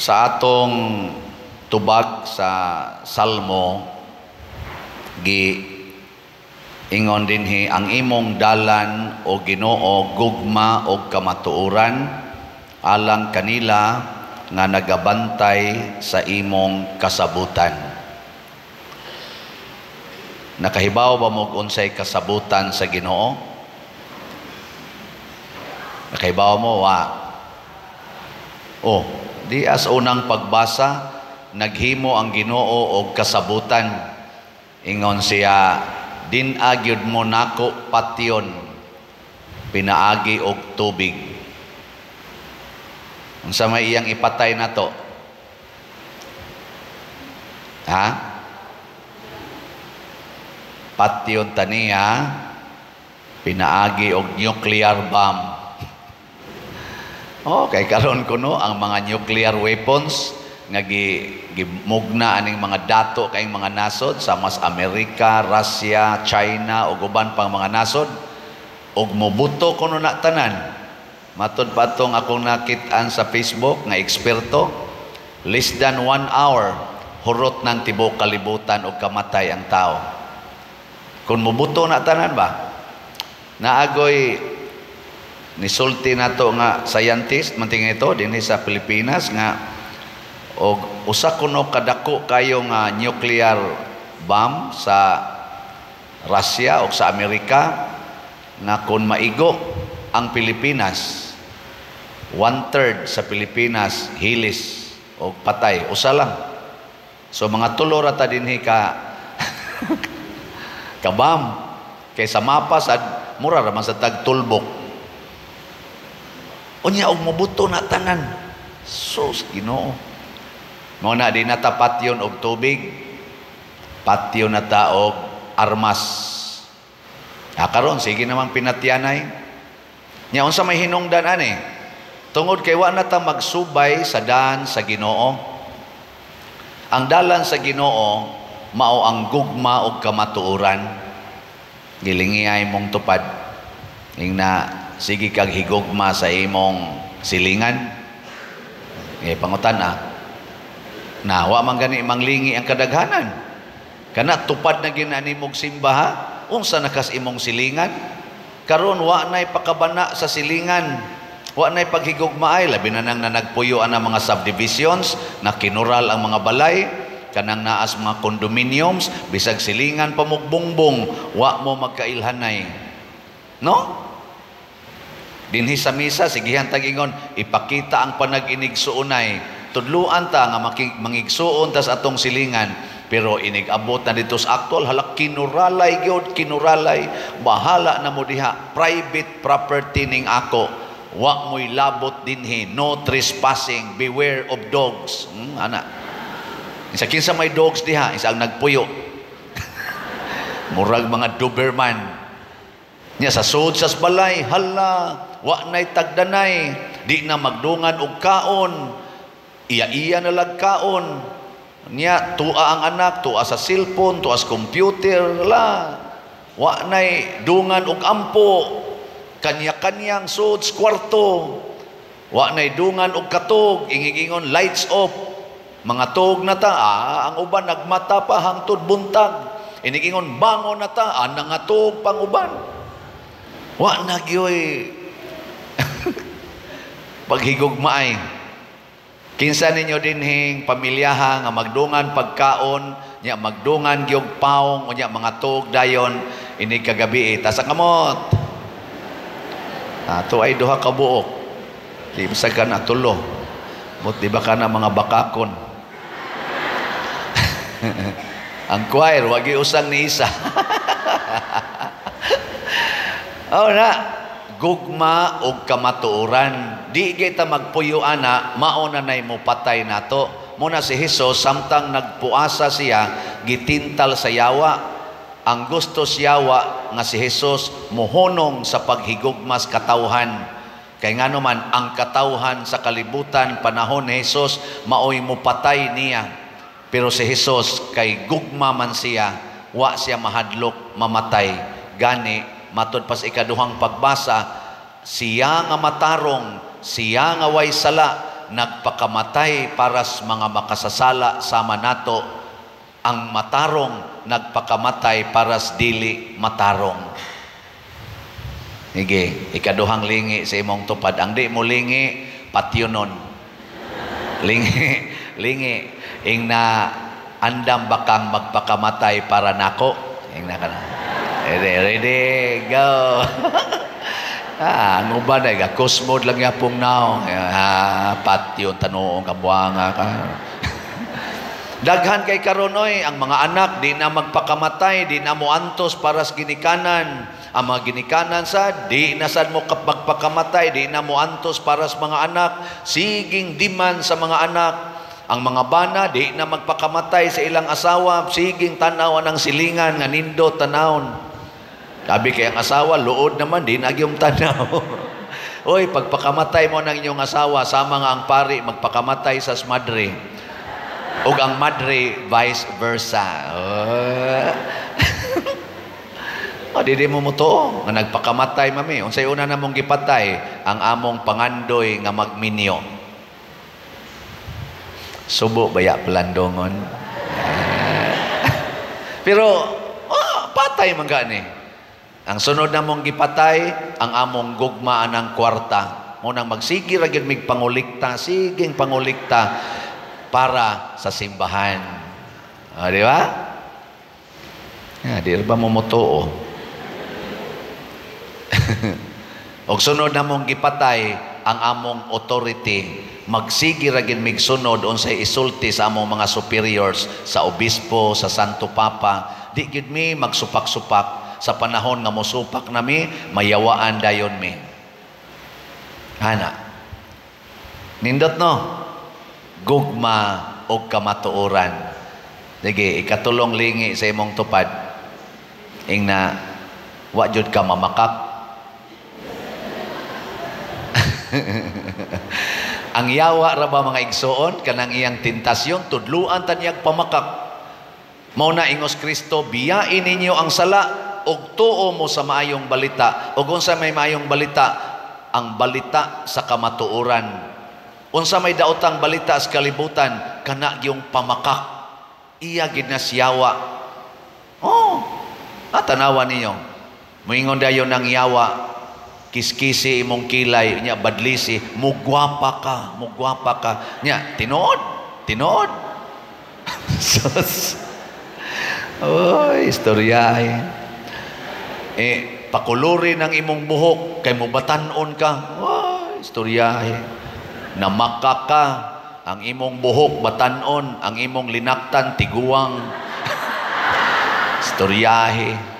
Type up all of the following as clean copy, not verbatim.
Sa atong tubag sa Salmo, gi ingon dinhi, "Ang imong dalan, o Ginoo, gugma og kamatuoran alang kanila nga nagabantay sa imong kasabutan." Nakahibaw ba mo unsay kasabutan sa Ginoo? Nakahibaw mo wa? Oh, di as unang pagbasa, naghimo ang Ginoo og kasabutan. Ingon siya, "Din-a gyud mo nako patyon pinaagi og tubig." Unsa may iyang ipatay nato? Ha? Patyon taniya pinaagi og nuclear bomb. Oh, kay karon kuno ang mga nuclear weapons nga gimugna aning mga dato kay mga nasod sama sa Amerika, Russia, China ug uban pang mga nasod ug mobuto kuno na tanan. Matud pa tong akong nakit-an sa Facebook nga eksperto, less than 1 hour hurot ng tibuok kalibutan ug kamatay ang tao. Kung mobuto na tanan ba? Naagoy nisulti nato nga scientist manting ito dinhi sa Pilipinas nga og usa kuno kadako kayo nga nuclear bomb sa Russia o sa Amerika nga kung maigo ang Pilipinas, 1/3 sa Pilipinas hilis o patay, usa lang. So mga tulo ra ta dinhi ka bomb, kay sa mapa sad mura ra man sa tag tulbok. Unya og mobuto na tanan, sus, Ginoo. Mao na di na ta patyon og tubig, patyon na ta og armas. Ah, karon sige namang pinatyanay. Nya unsa may hinungdan ani? Tungod kay wa na ta magsubay sa daan sa Ginoo. Ang dalan sa Ginoo mao ang gugma ug kamatuoran. Gilingiay mong tupad. Ingna sige kag higugma sa imong silingan. Eh, pangutan ah. Na wa man gani manglingi ang kadaghanan. Kana tupad na ginani mog simba ha. Unsa na kas imong silingan? Karon wa nay pakabana sa silingan. Wa nay paghigugmaay, labi na nang nanagpuyo ang mga subdivisions na kinural ang mga balay, kanang naas mga condominiums, bisag silingan pa mogbungbong, wa mo magkailhanay. No? Dinhi sa misa sigihan tag-ingon, "Ipakita ang panag-inigsuonay." Tudluan ta nga mangigsuon tas atong silingan, pero inig-abot na dito sa actual, halak, kinuralay gyud, kinuralay. "Bahala na mo diha, private property ning ako. Wa mo'y labot dinhi, no trespassing, beware of dogs." Ana. Isa kinsa may dogs diha, isa ang nagpuyo. Murag mga Doberman. Nya sa sud sa balay, hala, wa nay tagdanay, di na magdungan og kaon. Iya-iya na lag kaon. Nya tua ang anak, tua sa cellphone, tua sa computer, la. Wa nay dungan og ampo. Kanya-kanyang sud kwarto. Wa nay dungan og katog, ingig-ingon, "Lights off." Mga tog na ta, ang uban nagmata pa hangtod buntag. Inigingon, "Bangon na ta," nangatog pang uban. Wa na gyoy paghigugmaay. Kinsa ninyo dinhing pamilyaha nga magdungan pagkaon, nya magdungan gyud paong, unya mga tug dayon ini kagabi, taas ang kamot? Ato ay duha ka buok. Di bisag ka na tulo. But di ba ka na mga bakakon? Ang choir, wagi usang ni isa. Oh na, gugma og kamatuoran. Di kita magpuyo ana, mao na nay mo patay nato. Muna si Jesus, samtang nagpuasa siya, gitintal sa yawa. Ang gusto siyawa nga si Jesus mohonong sa paghigugmas katawhan. Kay ngano man ang katawhan sa kalibutan panahon ni Jesus maoy mopatay niya. Pero si Jesus kay gugma man siya, wa siya mahadlok mamatay. Gani matud pas ikaduhang pagbasa, siya nga matarong, siya nga way sala, nagpakamatay para sa mga makasasala sama nato. Ang matarong nagpakamatay para sa dili matarong. Sige, ikaduhang lingi sa imong tupad. Ang di mo lingi, patyonon. Lingi, lingi. Ing na andam bakang magpakamatay para nako. Ing na ka na. Ready, ready, go. Ah, ang uban ay gakosmod lang yapong naong. Ah, patyon tanuong kabuanga ka. Daghan kay karon oy, ang mga anak di na magpakamatay, di na moantos para sa ginikanan. Ang mga ginikanan sa di na sad mo magpakamatay, di na moantos para sa mga anak, siging diman sa mga anak. Ang mga bana di na magpakamatay sa ilang asawa, siging tan-aw ang silingan nga nindot tanawon. Sabi kay ang asawa, luod naman, di na gyud tanaw. Oy, pagpakamatay mo ng inyong asawa, sama nga ang pari magpakamatay sa madre. Ug ang madre vice versa. Oh. O, di mo mutuo nga nagpakamatay mami. Unsay una namong gipatay? Ang among pangandoy nga magminyo. Subo baya palandongon. Pero oh, patay man gani. Ang sunod namong gipatay, ang among gugma anang kwarta. Mo nang magsige ra gyud mig pangulikta, siging pangulikta para sa simbahan. O, di ba? Ya, di ba mo mutuo? Og sunod namong gipatay ang among authority. Magsige ra gyud mig sunod unsay isulti sa among mga superiors, sa obispo, sa Santo Papa. Di gyud mi magsupak-supak. Sa panahon nga mosupak nami, mayawaan dayon mi. Ana. Nindot no? Gugma og kamatuoran. Sige, ikatulong lingi sa imong tupad. Ing na wa jud ka mamakak. Ang yawa ra ba mga igsoon kanang iyang tentasyon tudluan ta niyag pamakak. Mao na ingos Kristo, biyain ninyo ang sala og tuo mo sa maayong balita. Og unsa may maayong balita? Ang balita sa kamatuoran. Unsa may daotang balita sa kalibutan? Kana gyung pamakak. Iya gid na siyawa. Oh, tanawa ninyo. Moingon dayon ang yawa, kiskisi imong kilay, nya badlisi, mugwapa ka, mugwapa ka. Nya tinuod, tinuod. Sus. Oy, istorya ay. Eh, pakuluri ng imong buhok kay mubatan-on ka. Oy, istorya ay. Namaka ka, ang imong buhok batan-on, ang imong linaktan tiguang. Istoryahe.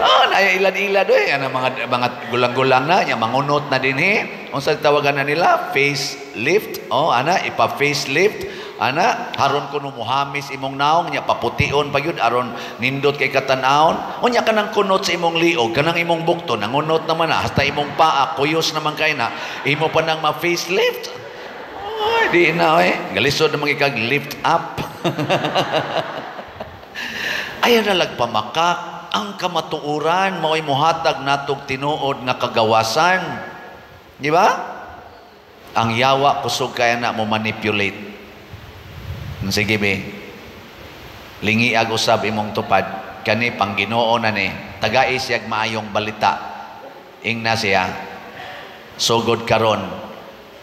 Oh, na ilan-ilan doy, ana mga gulang-gulang na, nya mangunot na dinhi. Unsa tawagan na nila? Face lift. Oh, ana ipa face lift. Ana, haron kuno muhamis imong naong, nya papution pa gyud aron nindot kay katan-awon. Unya kanang kunot sa imong liog, kanang imong bukto nangunot naman na, hasta imong paa kuyos naman kay na, imo pa nang ma-face lift. Oy, di na oy. Galisod naman ikag lift up. Ayan na lagpamakak ang kamatuoran mao'y mohatag natog tinuod nga kagawasan. Di ba? Ang yawa kusog kaya na mo manipulate. Sige be, lingiag usab imong tupad, kani pangginoo na ni, tagai siyag maayong balita. Ingna siya, sugod karon,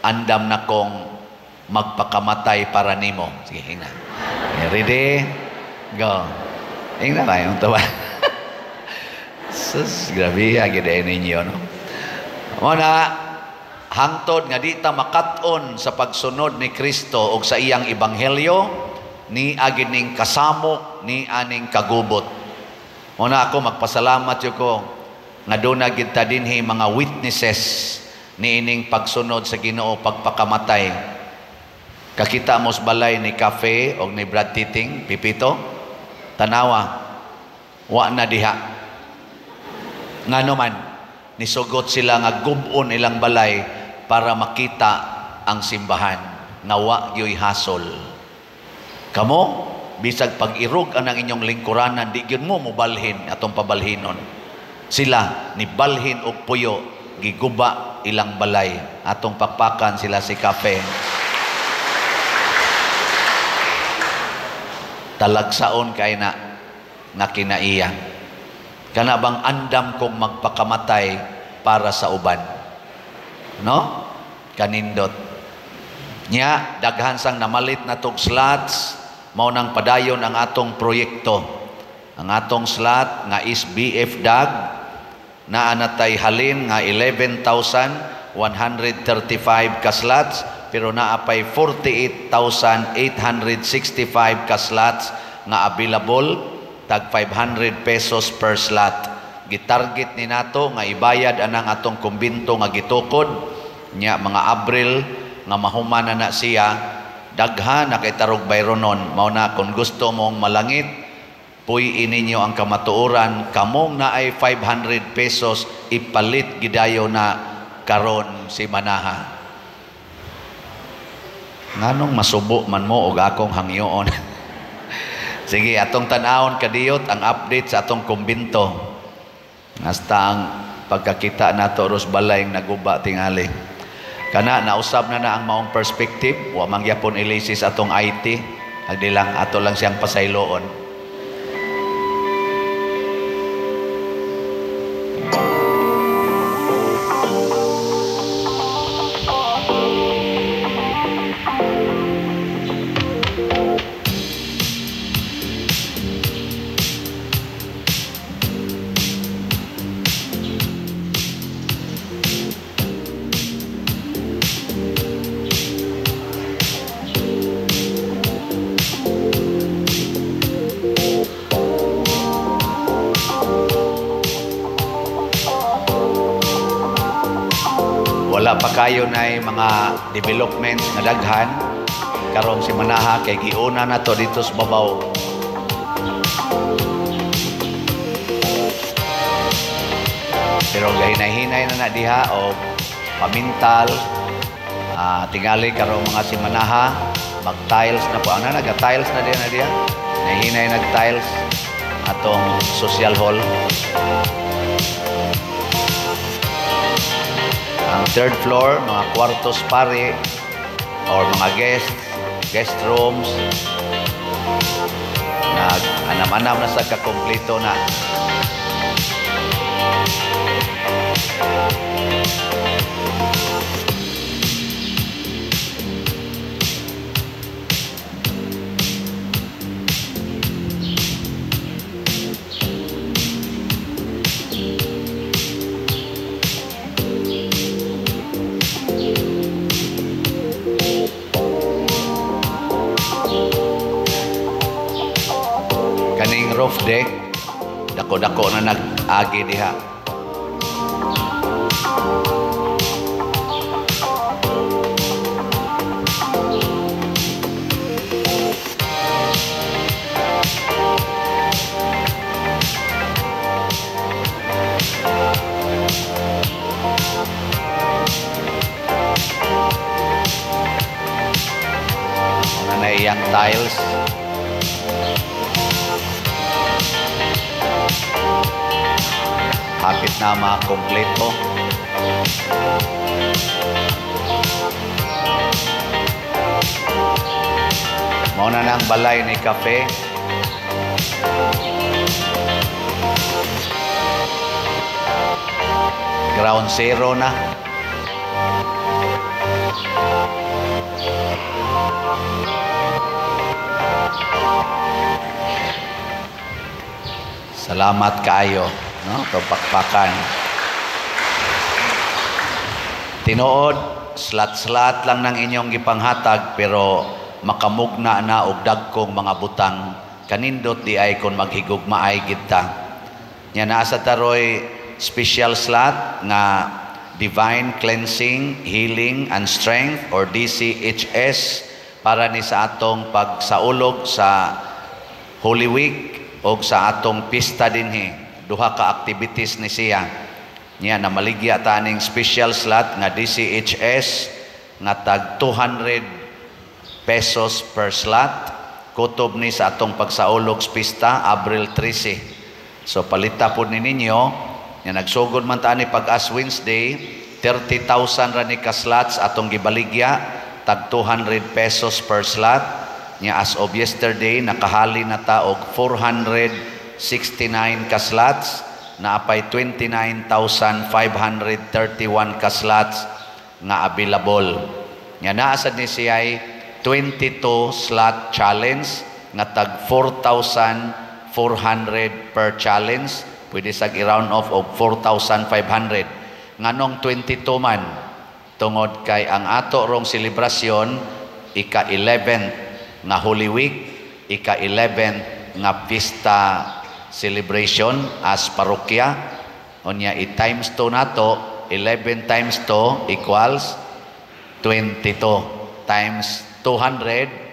andam na kong magpakamatay para nimo. Sige, ingna. Ready? Go. Ingna ba imong tupad? Sus, grabe agad ninyo, no? Muna, hangtod nga di ta makat-on sa pagsunod ni Kristo og sa iyang ebanghelyo, ni agid ning kasamok, ni aning kagubot. Muna ako magpasalamat yo ko nga duna gid ta dinhi mga witnesses niining pagsunod sa Ginoo pagpakamatay. Kakita mo sa balay ni Cafe og ni Brad Titing, Pipito, tanawa, wa na diha. Ngano man, nisugot sila nga gub-on ilang balay para makita ang simbahan nga wa gyoy hasol. Kamo, bisag pag-irog anang inyong lingkuranan, di gyud mo mobalhin atong pabalhinon. Sila nibalhin og puyo giguba ilang balay. Atong pakpakan sila si Kape. Talagsaon kay na nga kinaiya. Kana bang andam kong magpakamatay para sa uban? No? Kanindot. Nya daghan sang namalit na tog slots, mao nang padayon ang atong proyekto. Ang atong slot nga is BF DAG naa natay halin nga 11,135 ka slots, pero naa pay 48,865 ka slots nga available, tag 500 pesos per slot. Gitarget ni nato nga ibayad anang atong kumbinto nga gitukod nya mga Abril nga mahuman na na siya, daghan na kay tarog bayronon. Mao na kung gusto mong malangit, puy-i ninyo ang kamatuoran, kamong naay 500 pesos ipalit gidayo na karon si Manaha. Nganong masubo man mo og akong hangyoon? Sige, atong tan-awon kadiyot ang update sa atong kumbinto. Hasta ang pagkakita nato ros balay naguba tingali. Kana nausab na na ang maong perspective, wa man gyapon ilisis atong IT, agdi lang ato lang siyang pasayloon. Wala pa kayo na mga developments nga daghan karong si Manaha kay giuna na to dito sa babaw. Pero gahinay-hinay na na diha o pamintal, tingali karong mga si Manaha mag-tiles na po. Ano naga-tiles na diha na diha? Nahinay nag-tiles atong social hall. Ang third floor, mga kwartos pare or mga guest rooms. Nag-anam-anam na sa kakompleto na. Kaning roof deck, dako-dako na nag-agi diha. Una na iyang tiles. Hapit na makompleto. Mao na nang balay ni Cafe. Ground zero na. Salamat kaayo, no? Pakpakan. Tinuod, slat-slat lang ng inyong gipanghatag pero makamugna na og dagkong mga butang. Kanindot di ay kon maghigugmaay gid ta. Nya naa sa taroy special slot nga Divine Cleansing, Healing and Strength or DCHS para ni sa atong pagsaulog sa Holy Week o sa atong pista dinhi. Duha ka activities ni siya. Niya namaligya ta aning special slot nga DCHS nga tag 200 pesos per slot. Kutob ni sa atong pagsaulog sa pista Abril 13. So palita pod ni ninyo Nya nagsugod man ta ani pag Ash Wednesday, 30,000 ra ni ka slots atong gibaligya, tag 200 pesos per slot. Nya as of yesterday, nakahali na ta og 469 ka slots, naapay 29,531 ka slots nga available. Nya naa sad ni siya'y 22 slot challenge nga tag 4,400 per challenge. Pwede sag i-round off og 4,500. Nganong 22 man? Tungod kay ang ato rong selebrasyon ika-11 nga Holy Week, ika-11 nga pista celebration as parokya. Unya i-times 2 nato, 11 times 2 equals 22 times 200.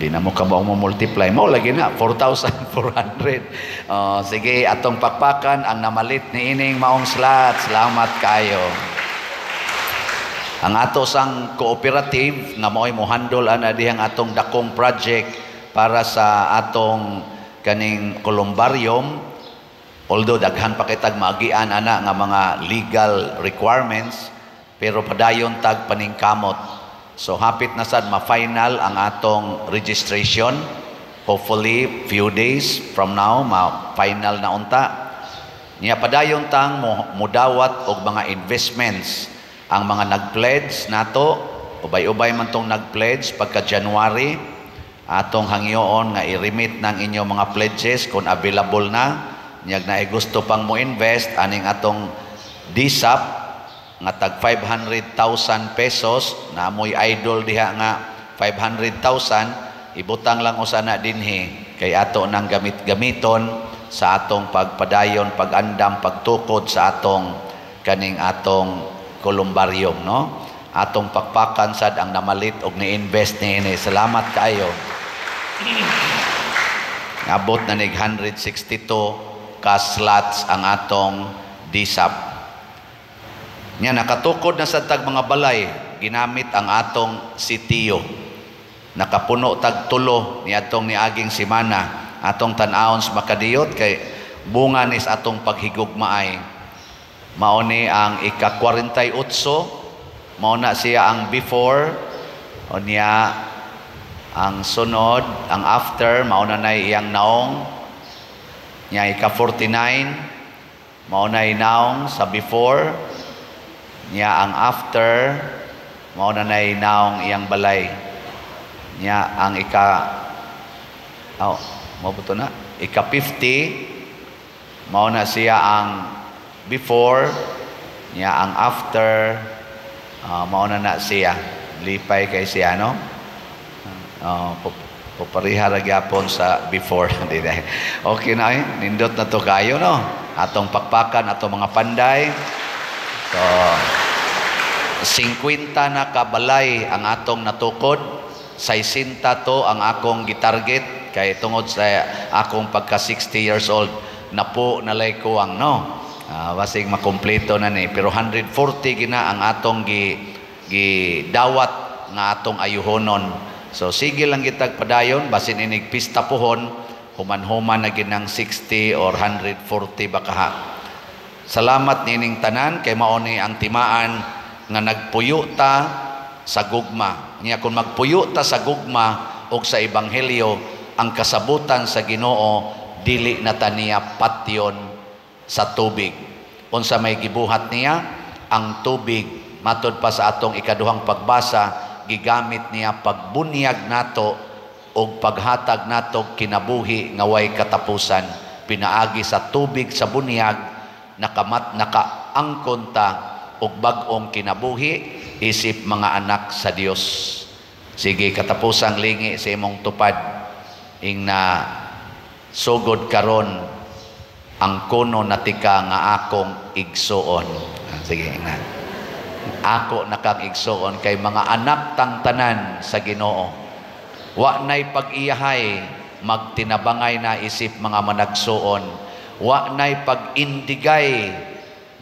Di na mo kabalo mo multiply mo lagi na 4,400. Oh, sige, atong pakpakan ang namalit ni ining maong slot. Salamat kayo. Ang ato sang cooperative nga mao'y mohandle ana dihang atong dakong project para sa atong kaning columbarium, although daghan pa kitag maagian ana nga mga legal requirements, pero padayon tag paningkamot. So hapit na sad ma-final ang atong registration. Hopefully few days from now ma-final na unta. Nya padayon tang mudawat og mga investments. Ang mga nag-pledge nato, ubay-ubay man tong nag-pledge pagka January, atong hangyoon nga i-remit ng inyong mga pledges kung available na. Nyag naay gusto pang mo invest aning atong DSAP nga tag 500,000 pesos, na mo'y idle diha nga 500,000, ibutang lang usa na dinhi kay ato nang gamit-gamiton sa atong pagpadayon, pag-andam, pagtukod sa atong kaning atong columbarium, no? Atong pakpakan sad ang namalit og ni-invest niini. Salamat kaayo. Abot na nig 162 ka slots ang atong DSAP. Nya nakatukod na sa tag mga balay ginamit ang atong sitiyo. Nakapuno tag 3 ni atong niaging semana. Atong tan-awon sa makadiyot kay bunga nis atong paghigugmaay. Mao ni ang ika-48, mao na siya ang before, unya ang sunod, ang after, mao na nay iyang naong. Nya ika-49, mao na naong sa before, nya ang after, mao na nay naong iyang balay. Nya ang oh, mao to na, ika-50, mao na siya ang before, nya ang after, mao na na siya. Lipay kay siya, no? Pupariha ra gyapon sa before. Okay na eh. Nindot na to kayo, no? Atong pakpakan, atong mga panday. So, 50 na kabalay ang atong natukod. 60 to ang akong gitarget kay tungod sa akong pagka 60 years old napo nalay kuwang, no? Basig makumpleto na ni, pero 140 gina ang atong gi gidawat nga atong ayuhonon. So sige lang gitag padayon, basin inig pista pohon human-human na ginang 60 or 140 baka. Salamat nining tanan kay mao ni ang timaan nga nagpuyo ta sa gugma. Nya kung magpuyo ta sa gugma og sa ebanghelyo, ang kasabutan sa Ginoo dili na ta niya patyon sa tubig. Unsa may gibuhat niya? Ang tubig, matod pa sa atong ikaduhang pagbasa, gigamit niya pagbunyag nato og paghatag nato kinabuhi nga way katapusan. Pinaagi sa tubig sa bunyag, nakamat nakaangkon ta og bag-ong kinabuhi isip mga anak sa Dios. Sige, katapusang lingi sa imong tupad, ing na sugod karon ang kuno natika nga akong igsuon. Sige, ingna. Ako nakang igsuon kay mga anak tang tanan sa Ginoo. Wa nay pag-iyahay, magtinabangay na isip mga managsuon. Wa nay pag-indigay,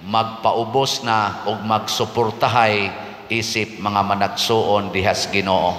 magpaubos na og magsuportahay isip mga managsuon dihas Ginoo.